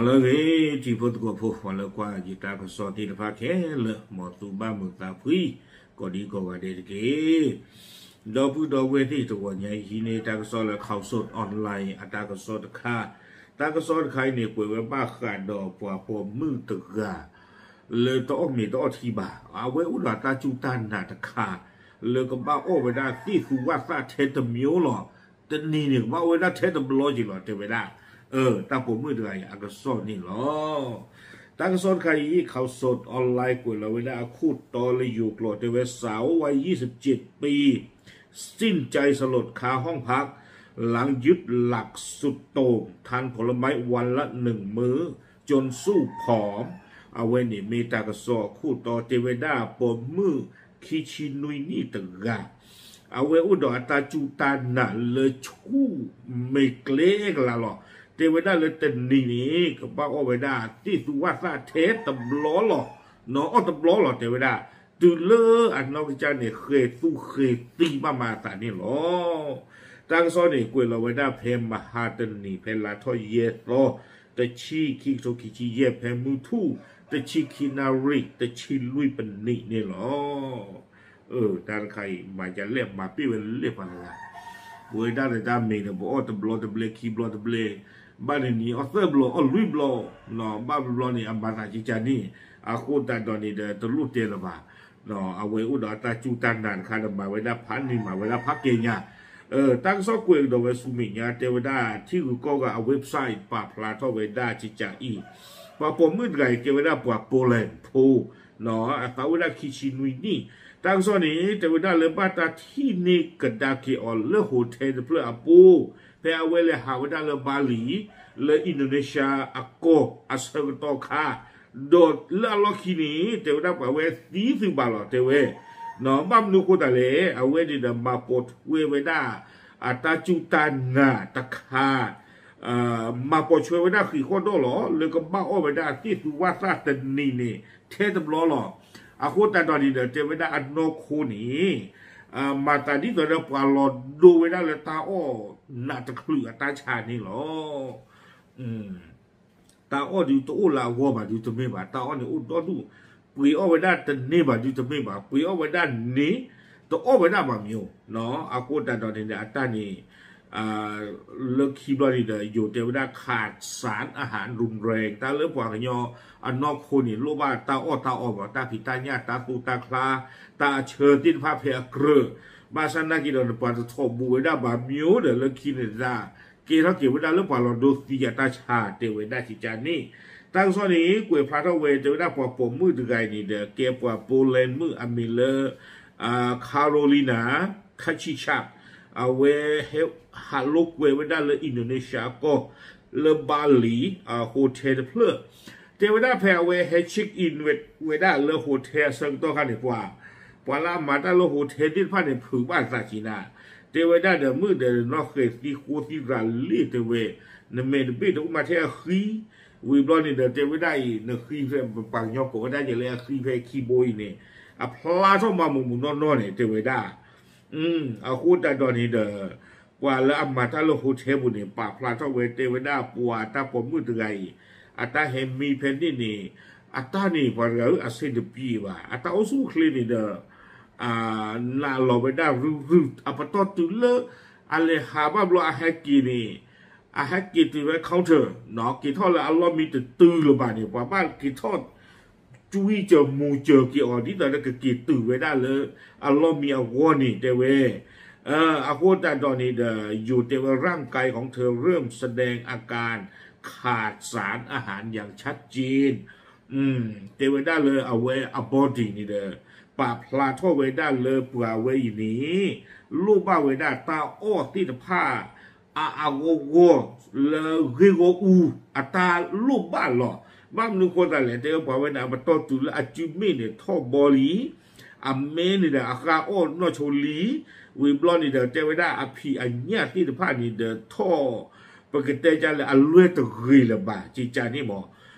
လၢအဂ့ၤ ထံဖိသကိးဖိ ပှၤလၢကွၢ်ယတၢ်ကစီၣ်သ့ၣ်တဖၣ်ခဲလၢာ် မ်သုဘၣ်မုာ်သးဖှံ ကိးဒံကိးဂၤဒဲးတက့ၢ်. ဒီပုၢ်ဒီဝဲၢ်သ့ၣ်တဂီၤညါအံၤ ဟံးန့ၢ်တၢ်ကစီၣ်လၢ Khaosod Online အတၢ်ကစီၣ်တခါ, တၢ်ကစီၣ်တခါအံၤန့ၣ် ကွဲးဝဲဘၣ်ဃးဒီးပှၤပိာ်မုၣ်တဂၤ လၢတအီၣ်မ့ၤတအီၣ်ထံဘၣ်, အဝဲအိၣ်ဒီးတၢ်စူၢ်တၢ်နာ်တခါ လၢကဘၣ်အီၣ်ဝဲဒၣ်သ့ၣ်သူဝၣ်သၣ်ထဲတမံၤလီၤ. တနံၤန့ၣ် ကဘၣ်အီၣ်ဝဲဒၣ်ထဲတဘျီက့ၤလီၤ တဲဝဲဒၣ်. တၢ်ပိာ်မုၣ်တဂၤအံၤအကစီၣ်န့ၣ်လီၤ. တၢ်ကစီၣ်တခါအံၤ Khaosod Online ကွဲးလီၤဝဲဒၣ်အခိၣ်တီလၢယိၤကျိာ် တဲဝဲ สาววัยยี่สิบเจ็ดปี สิ้นใจสลดคาห้องพัก หลังยึดหลักสุดโต่ง ทานผลไม้วันละหนึ่งมื้อ จนสู้ผอม အဝဲန့ၣ်မ့ၢ်တၢ်ကစီၣ်အခိၣ်တီ တဲဝဲဒၣ်ပိာ်မုၣ်ခံဆံနွံနံၣ်တဂၤ အဝဲအိၣ်ဒီးအတၢ်စူၢ်တၢ်နာ်လၢဆူၣ်မ့ၢ်ကျဲကလါလီၤ. တဲဝဲဒၣ်လၢတနံၤန့ၣ် ကဘၣ်အီၣ်ဝဲဒၣ်သ့ၣ်သူဝၣ်သၣ်ထဲတဘျီလီၤ. နီၢ်အီၣ်တဘျီလီၤ တဲဝဲဒၣ်. တုၤလၢအနီၢ်ကစၢ်န့ၣ် ဃဲၤသူဃဲၤသံဘၣ်မၤအသးန့ၣ်လီၤ. တၢ်ကစီၣ်န့ၣ် ကွဲးလီၤဝဲဒၣ်ဖဲမဟါတနံၤ ဖဲလါထီၣ်ယဲၢ်သီ တဆံ ခံကထိခံဆံယဲၢ် ဖဲမုၢ်ထူၣ် တဆံခံနၣ်ရံၣ် တဆံလွံၢ်ပနံးန့ၣ်လီၤ. တၢ်တခါအံၤ မၤဒ်လဲၣ် မၤပ့ၢ်ဝဲလၢပှၤတဂၤ, ပဝဲဒၣ်တၢ်မ့ၢ်န့ၣ် ပအီၣ်တဘျီတဘျဲ ခံဘျီတဘျဲ, ဘၣ်န့ၣ်န့ၣ် အီၣ်သၢဘျီအီၣ်လွံၢ်ဘျီ, ဘၣ်ဘျီန့ၣ် အမၤသးကကန့ၣ်, အဃိသတးဒီးန့ၣ်ဒီး တလိၣ်တဲလၢၤဘၣ်. အဝဲအိၣ်ဒီးအတၢ်စူၢ်တၢ်နာ်တခါဒီး မၤဝဲဒၣ်ဖးန့ၢ် မၤဝဲဒၣ်ဖးကဲညါ တၢ်ကစီၣ်ကွဲးကဒီးဝဲဆူမဲာ်ညါ တဲဝဲဒၣ် ထံဂုၤကီၢ်ဂၤအ website ပာ်ဖျါထီၣ်ဝဲဒၣ်ကကးအံၤ, ပှၤပိာ်မုၣ်တဂၤအံၤ ကဲဝဲဒၣ်ပှၤ Poland ဖိ, အသးအိၣ်ဝဲဒၣ်ခံဆံနွံနံၣ်, တၢ်ကစီၣ်န့ၣ် တဲဝဲဒၣ်လၢဘၣ်တၢ်ထံၣ်န့ၢ်ကဒါက့ၤအီၤလၢ hotel တဖျၢၣ်အပူၤ, ဖဲအဝဲလဲၤဟးဝဲဒၣ်လၢဘါလံ, လၢ Indonesia အကီၢ်အဆၢကတီၢ်ခါ, ဒီးလၢအလီၢ်ခံန့ၣ် တဲဝဲဒၣ်ပှၤဝဲသံသုးဘၣ်လီၤ တဲဝဲ ဘၣ်မနုၤအဃိသတးလဲၣ်, အဝဲန့ၣ်ဒီးမၤပိာ်ထွဲဝဲဒၣ် အတၢ်စူၢ်တၢ်နာ်တခါ, မၤပိာ်ထွဲဝဲဒၣ်ဃံးဃီၣ်ဒီၣ်လီၤ လၢကဘၣ်အီၣ်ဝဲဒၣ်သ့ၣ်သူဝၣ်သၣ်တနံၤန့ၣ် ထဲတဘျီလီၤ. အဃိသတးဒီးန့ၣ်ဒီး တဲဝဲဒၣ်အနီၢ်ခိန့ၣ် မၤသးဒ်သိးဒီးပှၤလီၤဒိဝဲဒၣ်လၢတၢ်အီၣ်နးတချုးအတၢ်ဆါန့ၣ်လီၤ. တၢ်အီၣ်ဒုးတအိၣ်လၢအဂီၢ်ဘၣ်ဒုးတမ့ၢ်ဘၣ်, တၢ်အီၣ်န့ၣ်အိၣ်ဒီဒူၣ်, ပှ့ၤအီၣ်ဝဲဒၣ်တန့ၢ်ဘၣ်ဒုးတမ့ၢ်ဘၣ်, ပှ့ၤအီၣ်ဝဲဒၣ်န့ၣ် တအီၣ်ဝဲဒၣ်ဘၣ်မ့ၢ်ဧိၤ, အဃိသတးဒီးန့ၣ်ဒီး အတၢ်န့ၣ် လၢခံဘျီန့ၣ်ဒီး ယိၤတဲဝဲဒၣ် ขาดสารอาหารรุนแรง တၢ်လၢပှၤကညီအနီၢ်ခိန့ၣ် လိၣ်ဘၣ်တၢ်အီၣ်တၢ်အီဘၣ်, တၢ်ဖံးတၢ်ညၣ် တၢ်သူၣ်တၢ်ချါ တၢ်အဆၢသ့ၣ်တဖၣ်ဖဲအကြၢး, ဘၣ်ဆၣ်နာ်က့ဒီး ပှၤတထီၣ်ဘူးဝဲဒၣ်ဘၣ်မ့ၢ်ဧိၤဒီး လၢခံန့ၣ်တၢ် ကဲထီၣ်က့ၤဝဲဒၣ်လၢပှၤလီၤဒိသံအတၢ်ဆါ တဲဝဲဒၣ်ကကန့ၣ်, တၢ်ကစီၣ်န့ၣ် ကွဲးဖျါထီၣ်ဝဲ တဲဝဲဒၣ်ပှၤပိာ်မုၣ်တဂၤအံၤန့ၣ်ဒီး ကဲပှၤ Poland မုၣ်အမံၤလၢ Karolina Kachicak အဝဲဟဲဟးလိာ်ကွဲဝဲဒၣ်လၢ Indonesia အကီၢ် လၢဘါလံ hotel တဖျၢၣ်, တဲဝဲဒၣ်ဖဲအဝဲဟဲ check in ဝဲဒၣ်လၢ hotel အဆၢကတီၢ်ခါန့ၣ် ပှၤ ပှၤလၢအမၤတၢ်လၢ hotel သ့ၣ်တဖၣ်န့ၣ် ဖုးဘၣ်သးက့ၤနၤ, တဲဝဲဒၣ်ဒီးမုၣ်ဒီးနီၢ်ဃဲၤသံဃိသံရၤလံ တဲဝဲ, နမဲာ်တဘ့ၣ်တအိၣ်မးထဲအဃံ, ဝံၤဘျီန့ၣ်ဒီး တဲဝဲဒၣ်အံၤ နဃံဖဲ ပပှၤကညီကိးဝဲဒၣ်က့ၤလၢအဃံဖဲခံဘိအံၤန့ၣ် အဖျါထီၣ်မးမုာ်မုာ်နီၢ်နီၢ်န့ၣ် တဲဝဲဒၣ် အဃိသတးဒီးန့ၣ်ဒီး ပှၤလၢအမၤတၢ်လၢ hotel ပူၤန့ၣ် ပာ်ဖျါထီၣ်ဝဲ တဲဝဲဒၣ်ပှၤတၢ်ပိာ်မုၣ်တဂၤအံၤ အတၢ်ဟဲမံဖဲန့ၣ်န့ၣ် အတၢ်န့ၣ် ပှၤတဂၤဧၢ အဆင်တပြေဘၣ်, အတၢ်အိၣ်ဆူၣ်အိၣ်ချ့န့ၣ်ဒီး နာ်လီၤဝဲဒၣ်ရုၢ်ရုၢ် အပတီၢ်တုၤလၢ အလဲၤဟးဘၣ်ဘျီအဟဲက့ၤန့ၣ် အဟဲက့ၤတုၤဖဲ counter က့ၤထီၣ်လၢအလီၢ်မံတတုၤလၢၤဘၣ်န့ၣ် ပှၤဘၣ်က့ၤထီၣ် ကွံစၢၤမူၤစၢၤက့ၤအီၤ ဒ်သိးဒီးကက့ၤတုၤဝဲဒၣ်လၢအလီၢ်မံအဂီၢ်န့ၣ် တဲဝဲ. အဃိသတးဒီးန့ၣ်ဒီး ယိၤတဲဝဲ ร่างกายของเธอเริ่มแสดงอาการขาดสารอาหารอย่างชัดเจน တဲဝဲဒၣ်လၢအဝဲအ body န့ၣ်ဒီး ပာ်ဖျါထီၣ်ဝဲဒၣ်လၢပှၤဝဲအံၤန့ၣ် လိၣ်ဘၣ်ဝဲဒၣ်တၢ်အီၣ်သ့ၣ်တဖၣ် အါအါဂီၢ်ဂီၢ် လၢဂ့ၢ်ဂီၢ်အူ အတၢ်လိၣ်ဘၣ်လီၤ. ဘၣ်မနုၤဃိသတးလဲၣ် တဲဝဲပှၤဝဲန့ၣ် အပတီၢ်တုၤလၢအစုမ့ၣ်န့ၣ်ထီၣ်ဘီလံ, အမဲန့ၣ်ဒီးအဃၢ်အီၣ်နီၢ်ဆိလံ, ဝံၤဘျီန့ၣ်ဒီး တဲဝဲဒၣ်အဖံးအညၣ်သ့ၣ်တဖၣ်န့ၣ်ဒီးထီၣ် ပကတဲဒ်လဲၣ် အလွဲၢ်တဂ့ၤလၢၤဘၣ် ကကန့ၣ်မး.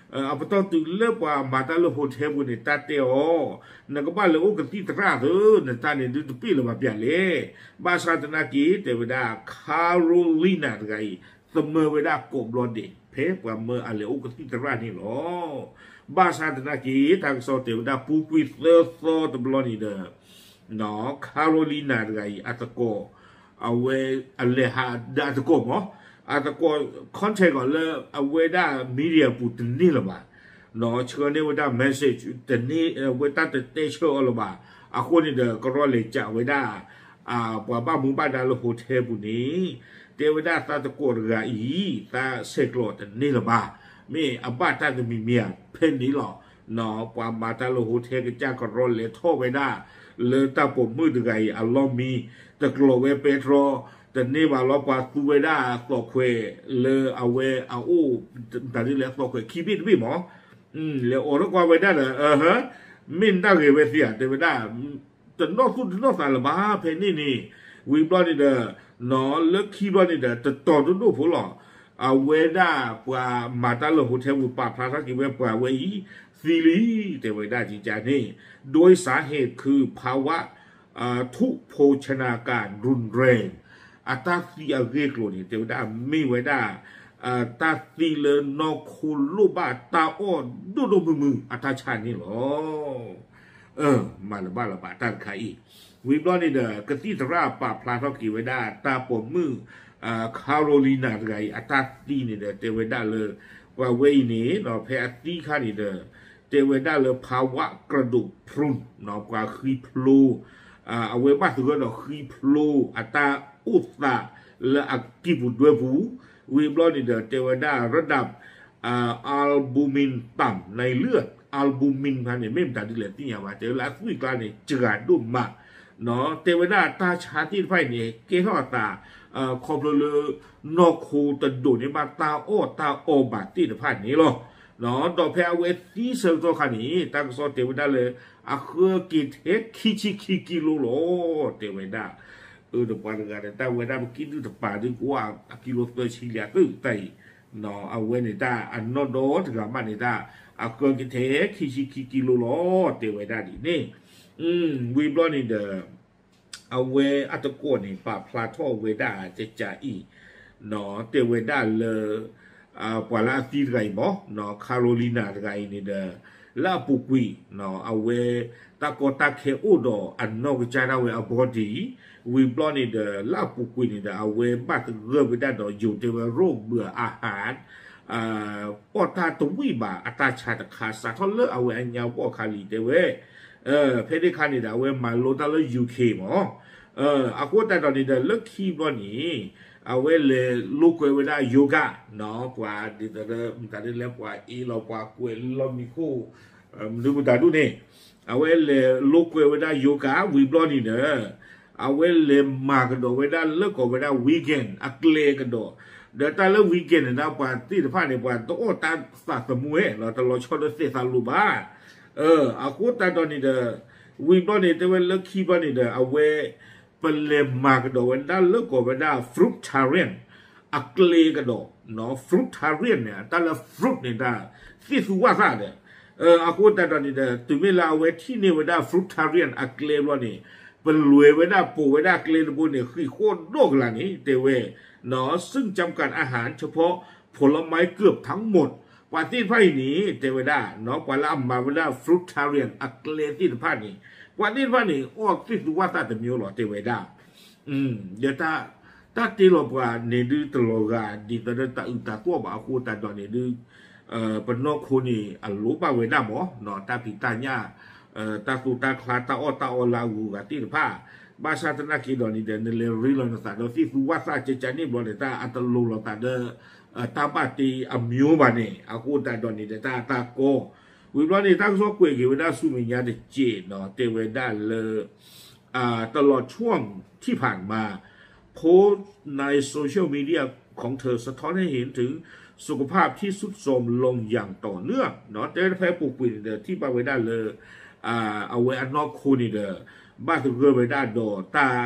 အပတီၢ်တုၤလၢပှၤမၤတၢ်လၢ hotel ပူၤန့ၣ် တၢ်တဲအီၤ, နကဘၣ်လဲၤအိၣ်ကသံၣ်သရၣ်သၢ, နတၢ်န့ၣ်ဒုးတပ့ၢ်လၢၤဘၣ်ပျၢ်လဲၣ်. ဘၣ်ဆၣ်သနာ်က့ တဲဝဲဒၣ် Karolina တဂၤအံၤ သမၢဝဲဒၣ်ကိးဘျီဒဲး ဖဲပှၤမၢအလဲၤအိၣ်ကသံၣ်သရၣ်န့ၣ်လီၤ. ဘၣ်ဆၣ်သနာ်က့ တၢ်ကစီၣ်တဲဝဲဒၣ် ပူၤကွံာ်သၢသီတဘျီန့ၣ်ဒီး Carolina တဂၤအံၤအသကိး အဝဲအလဲၤဟးဒီးအသကိးမး, အသကိး contact အီၤလၢအဝဲဒၣ် media ပူၤတန့ၢ်လၢၤဘၣ်, ဆှၢန့ၢ်ဝဲဒၣ် message တန့ၢ် အဝဲတၢ်တတဲဆၢအီၤလၢၤဘၣ်. အဃိန့ၣ်ဒီး ကရီလဲၤကးဝဲဒၣ် ပှၤဘၣ်မူဘၣ်ဒါလၢ hotel ပူၤန့ၣ် တဲဝဲဒၣ်သးသကိးတဂၤအံၤ သးဆဲးကျိးတန့ၢ်လၢၤဘၣ်, မ့ၢ်အဘၣ်တၢ်တမံၤမံၤဧါ ဖဲန့ၣ်လီၤ. ပှၤမၤတၢ်လၢ hotel ကစၢ်ကရီလဲၤထီၣ်ဝဲဒၣ် လၢတၢ်ပိာ်မုၣ်တဂၤအံၤအလီၢ်မံ, တကျိးဝဲပဲတြီ, တန့ၢ်ဘၣ်လီၤ ပှၤသူဝဲဒၣ်သီၣ်ခွဲးလၢအဝဲအအိၣ် တၢ်ဒ်လဲၣ်သီၣ်ခွဲးခံဘ့ၣ်တဘ့ၣ်မး, လဲၤအိးထီၣ်ကွၢ်ဝဲဒၣ်ဒီး မ့ၢ်နတၢ်ဂဲၤဝဲသ့ဧါ တဲဝဲဒၣ် တနီၣ်သူၣ်တနီၣ်သးလၢၤဘၣ် ဖဲန့ၣ်န့ၣ်, ဝံၤဘျီန့ၣ်ဒီး လၢခံဘျီန့ၣ်ဒီး တတီၤဒိၣ်ဒိၣ်ဖိလီၤ. အဝဲဒၣ်ပှၤမၤတၢ်လၢ hotel ပူၤ ပာ်ဖျါထီၣ်က့ၤဝဲ ပှၤဝဲအံၤ သံလံ တဲဝဲဒၣ်ကကန့ၣ်, โดยสาเหตุคือภาวะ ทุพโภชนาการรุนแรง အတၢ်သံအဂ့ၢ်အကျိၤန့ၣ် တဲဝဲဒၣ်မ့ၢ်ဝဲဒၣ် တၢ်သံလၢနီၢ်ခိလိၣ်ဘၣ်တၢ်အီၣ်ဒိၣ်ဒိၣ်မုၢ်မုၢ်အတၢ်ဆါန့ၣ်လီၤ. မၤတဘၣ်လၢၤဘၣ်တၢ်တခါအံၤ, ဝံၤဘျီန့ၣ်ဒီး ကသံၣ်သရၣ်ပာ်ဖျါထီၣ်က့ၤဝဲဒၣ် တၢ်ပိာ်မုၣ် Carolina တဂၤအံၤ အတၢ်သံန့ၣ်ဒီး တဲဝဲဒၣ်လၢ ပှၤဝဲအံၤန့ၣ် ဖဲအသံခါန့ၣ်ဒီး တဲဝဲဒၣ်လၢ ภาวะกระดูกพรุน ပှၤဃံဖျိ အဝဲဘၣ်သဂၢၢ်ဒီးဃံဖျိ အတၢ်အိၣ်သးလၢအကံၢ်ပူၤဒွဲပူၤ, ဝံၤဘျီန့ၣ်ဒီး တဲဝဲဒၣ် ระดับ albumin ต่ำในเลือด albumin ဖဲန့ၣ် မ့ၢ်မတၤဒ်လဲၣ်သ့ၣ်ညါဘၣ် တဲလၢအသွံၣ်ကျါန့ၣ် စှၤဒိၣ်မး, တဲဝဲဒၣ်တၢ်ဆါသ့ၣ်တဖၣ်အံၤန့ၣ် ကဲထီၣ်အသး ခီဖျိလၢ နီၢ်ခိတဒိးန့ၢ်ဘၣ်တၢ်အီၣ်တၢ်အီဘၣ်သ့ၣ်တဖၣ်န့ၣ်လီၤ. ဒီးဖဲအဝဲသံဆၢကတီၢ်ခါန့ၣ် တၢ်ကစီၣ်တဲဝဲဒၣ်လၢ အဃၢက့ၤထဲခံဆံခံကံလိလီၤ တဲဝဲဒၣ်, အၢ ဒီးပှၤတဂၤဒီး တၢ်ဝဲဒၣ်ပကံၢ်ဒုၣ်တပၤဒုးကဝၢ်အကံလိသၢဆံလံအသုးတၢ်အံၤ, အဝဲန့ၣ်တၢ်အနီၢ်ဒီတဂၤမးန့ၣ်တၢ် အဃၢက့ၤထဲခံဆံခံကံလိလီၤ တဲဝဲဒၣ်ဒ်န့ၣ်, ဝံၤဘျီန့ၣ်ဒီး အဝဲအသကိးန့ၣ် ပာ်ဖျါထီၣ်ဝဲဒၣ်ကကအံၤ, တဲဝဲဒၣ်လၢ ပှၤလၢအသံတဂၤအံၤမး Carolina တဂၤအံၤန့ၣ်ဒီး လၢအပူၤကွံာ် အဝဲ တၢ်ကီတၢ်ခဲအိၣ်ဒီးအနီၢ်ကစၢ်ဒၣ်ဝဲအ body, ဝံၤဘျီန့ၣ်ဒီး လၢအပူၤကွံာ်န့ၣ်ဒီး အဝဲဘၣ်သဂၢၢ်ဝဲဒၣ်ဒီးယိၤတဲဝဲ โรคเบื่ออาหาร အီၣ်တၢ်တဝံၣ်ဘၣ်အတၢ်ဆါတခါ စးထီၣ်လၢအဝဲအညါဘီၣ်ခါလံၤတဲဝဲ, ဖဲန့ၣ်ခါန့ၣ်ဒီး အဝဲမၤလိတၢ်လၢ UK မး, အဃိသတးဒီးန့ၣ်ဒီး လၢခံဘျီန့ၣ် အဝဲလဲၤလိာ်ကွဲဝဲဒၣ် yoga ပှၤဒ်သိးဒီး မတၤဒ်လဲၣ် ပှၤအ့လီၤပှၤကွဲးလီၤမံၤခိၣ် မနုၤမတၤဒ်န့ၣ်, အဝဲလဲၤလိာ်ကွဲဝဲဒၣ် yoga ဝံၤဘျီန့ၣ်ဒီး အဝဲလဲၤမၤကဒီးဝဲဒၣ်လၢကိးဝဲဒၣ် weekend အကျဲကဒီး, ဒီးတၢ်လၢ weekend န့ၣ်ဒီး ပှၤသ့ၣ်တဖၣ်န့ၣ် ပှၤတအီၣ်တၢ်သးသမူဝဲ တလီၤဆီဒီးသဲးသးလိၤဘၣ်. အဃိသတးဒီးန့ၣ်ဒီး ဝံၤဘျီန့ၣ် တဲဝဲလၢခံဘျီန့ၣ်ဒီး အဝဲ ပလဲၤမၤကဒီးဝဲဒၣ်လၢကိးဝဲဒၣ် fruitarian အကျဲကဒီး, fruitarian န့ၣ် တၢ်လၢ fruit န့ၣ်တၢ်သ့ၣ်သူဝၣ်သၣ်ဒီး, အဃိသတးဒီးန့ၣ်ဒီး တုၤမ့ၢ်လၢအဝဲထံၣ်န့ၢ်ဝဲဒၣ် fruitarian အကျဲဘျီန့ၣ် ပလွဲၤဝဲဒၣ်ပိာ်ဝဲဒၣ်ကျဲတဘိန့ၣ် ဃံးဃီၣ်ဒီၣ်ကလာ်န့ၣ် တဲဝဲ ซึ่งจำกัดอาหารเฉพาะผลไม้เกือบทั้งหมด ပှၤသ့ၣ်တဖၣ်အံၤန့ၣ် တဲဝဲဒၣ် ပှၤလၢအမၤဝဲဒၣ် fruitarian အကျဲသ့ၣ်တဖၣ်န့ၣ် ပှၤသ့ၣ်တဖၣ်န့ၣ် အီၣ်သ့ၣ်သူဝၣ်သၣ်တမံၤလီၤ တဲဝဲဒၣ်. ဒီးတၢ်တ့လီၤပှၤန့ၣ်ဒုးတလီၤဂာ် ဒ်သိးဒီးတၢ်အုၣ်တၢ်သီၣ်ဘၣ်အဃိသတးဒီးန့ၣ်ဒုး ပနီၢ်ခိန့ၣ် အလိၣ်ဘၣ်ဝဲဒၣ်မး တၢ်ဖံးတၢ်ညၣ် တၢ်သူတၢ်ချါ တၢ်အီၣ်တၢ်အီလၢအဂုၤအဂၤသ့ၣ်တဖၣ်, ဘၣ်ဆၣ်သနာ်က့ဒီးန့ၣ်ဒီး နလဲၤရ့လိာ်နသးဒီးသ့ၣ်သူဝၣ်သၣ်ကကန့ၣ်ဘျီန့ၣ် တၢ်အတလိၤလိာ်သးဒီး တၢ်ဘၣ်တ့အမံၤဘၣ်န့ၣ် အဃိသတးဒီးန့ၣ်ဒီး တၢ်အတၢ်ကီ ဝံၤဘျီန့ၣ် တၢ်ကစီၣ်ကွဲးက့ၤဝဲဒၣ်ဆူမဲာ်ညါတစဲးနီၤ တဲဝဲဒၣ်လၢ ตลอดช่วงที่ผ่านมา โพสต์ในโซเชียลมีเดียของเธอสะท้อนให้เห็นถึงสุขภาพที่ทรุดโทรมลงอย่างต่อเนื่อง တဲဖဲပူၤကွံာ်န့ၣ်ဒီး ထံၣ်ဘၣ်ဝဲဒၣ်လၢ အဝဲအနီၢ်ခိန့ၣ်ဒီး ဘၣ်သဂၢၢ်ဝဲဒၣ်ဒီးတၢ်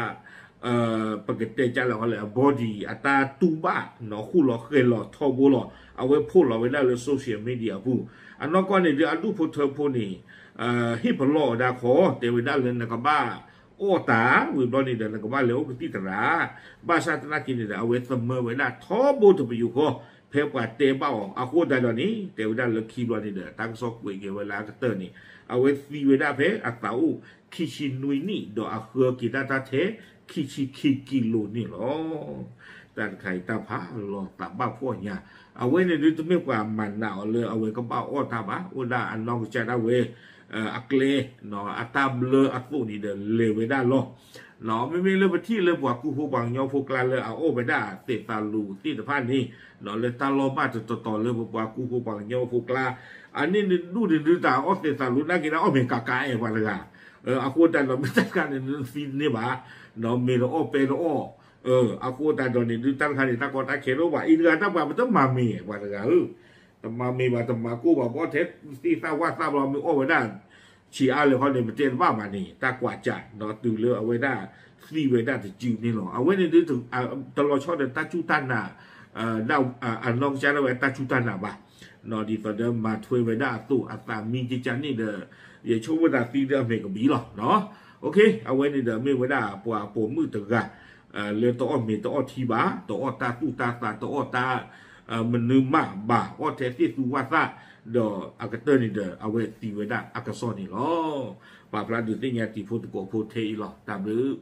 ပကတဲကလဲာ်ဃီလၢ အ body အတၢ်တူၢ်ဘၣ်နီၤ ဃူလီၤဃဲၤလီၤထီဘိလီၤ အဝဲ post လီၤဝဲဒၣ်လၢ social media အပူၤ အနီၢ်ကီၢ်န့ၣ်ဒီး အဒူၣ်ဖိထၢဖိန့ၣ် ဟ့ၣ်ပလီၢ်ဝဲဒၣ်ခီ တဲဝဲဒၣ်လၢနကဘၣ်အီၣ်တၢ် ဝံၤဘျီန့ၣ်ဒီး နကဘၣ်လဲၤအိၣ်ကသံၣ်သရၣ် ဘၣ်ဆၣ်သနာ်က့န့ၣ်ဒီး အဝဲသမၢဝဲဒၣ်ထီဘိတပယူာ်ဃီ ဖဲပှၤတဲဘၣ်အီၤ အဃိသတးဒီးန့ၣ် တဲဝဲဒၣ်လၢခံဘျီန့ၣ်ဒီး တၢ်ကစီၣ်ကွဲးက့ၤဝဲလၢအကတၢၢ်န့ၣ် အဝဲသံဝဲဒၣ်ဖဲအသးအိၣ် ခံဆံနွံနံၣ် ဒီးအဃၢက့ၤတၢ်တၢ်ထဲ ခံဆံခံကံလိန့ၣ်လီၤ. တၢ်တခါအံၤတၢ်ဖးလီၤသးဘၣ်ဖှီၣ်ညါ, အဝဲန့ၣ်ဒုးတမ့ၢ်ပှၤမၤနးအီၤလၢအဝဲကဘၣ်အီၣ်တၢ်ဘၣ်, အိၣ်ဒၣ်အနီၢ်ကစၢ်ဒၣ်ဝဲ အကျဲ အတၢ်ဘျၢအသိးန့ၣ်ဒီးလဲၤဝဲဒၣ်လီၤ. မ့မ့ၢ်လၢပထံၣ်လၢပှၤကူဖိပှၤကညီဖိကျါလၢအအီၣ်ဝဲဒၣ်သဲးသးလူၤသ့ၣ်တဖၣ်န့ၣ် လၢတၢ်လီၢ်ဘၣ်တတီၤတီၤလၢပပှၤကူဖိပှၤကညီဖိကျါ အန့ၣ်ဒုးဒုးတၢ်အီၣ်သဲးသးလူၤနာ်က့ၤဒၣ်အီၣ်မ့ၤကးကးအဲၣ်ပှၤတဂၤ, အဃိသတးဒီးမ့ၢ်တၢ်တခါန့ၣ် နသံတန့ၢ်ဘၣ်, မ့ၤတအီၣ်ပဲတအီၣ်, အဃိသတးဒီးန့ၣ်ဒုးတၢ်တခါန့ၣ် တၢ်ကီတၢ်ခဲတအိၣ်ဘၣ်, အံၤတဂၤတၢ်ပှၤပတမၤမ့ၤပှၤတဂၤဧၢ, တမၤမ့ၤဘၣ်တမၤကိၢ်ဘၣ် ဘၣ်ထဲသ့ၣ်သၣ်ဝၣ်သၣ်ဘျီ မ့ၢ်အီၣ်ဝဲဒၣ် ဆံးအါလဲၣ်ခီန့ၣ် ပတဲတဘၣ်ဘၣ်န့ၣ် တၢ်ကွၢ်ကၢ်ဒီးတုၤလၢအဝဲဒၣ်သံဝဲဒၣ်တစုန့ၣ်လီၤ. အဝဲန့ၣ်ဒုး တလီၤဆီဒီးတၢ်စူၢ်တၢ်နာ် အနီၢ်ကစၢ်ဒၣ်ဝဲတၢ်စူၢ်တၢ်နာ်ဘၣ်, ဒ်သိးဒီးမၤထွဲဝဲဒၣ်အသိးအသးမံကကၢ်န့ၣ်ဒီး ယဆိကမိၣ်သးသံဒီးအမ့ၢ်ကဘျံးလီၤ. အဝဲန့ၣ်ဒီးမ့ၢ်ဝဲဒၣ်ပှၤပိာ်မုၣ်တဂၤ လၢတအီၣ်မ့ၤတအီၣ်ထံဘၣ်, တအီၣ်တၢ်သူၣ်တၢ်သး တအီၣ်တၢ် မနုၤမးဘၣ်, အီၣ်ထဲသ့ၣ်သူဝၣ်သၣ်, ဒီးအကတၢၢ်န့ၣ်ဒီး အဝဲသံဝဲဒၣ်အကစီၣ်န့ၣ်လီၤ. ပာ်ဖျါဒုးသ့ၣ်ညါတံၤဖိသကိးဖိထဲအံၤလီၤ. တၢ်ဘျုး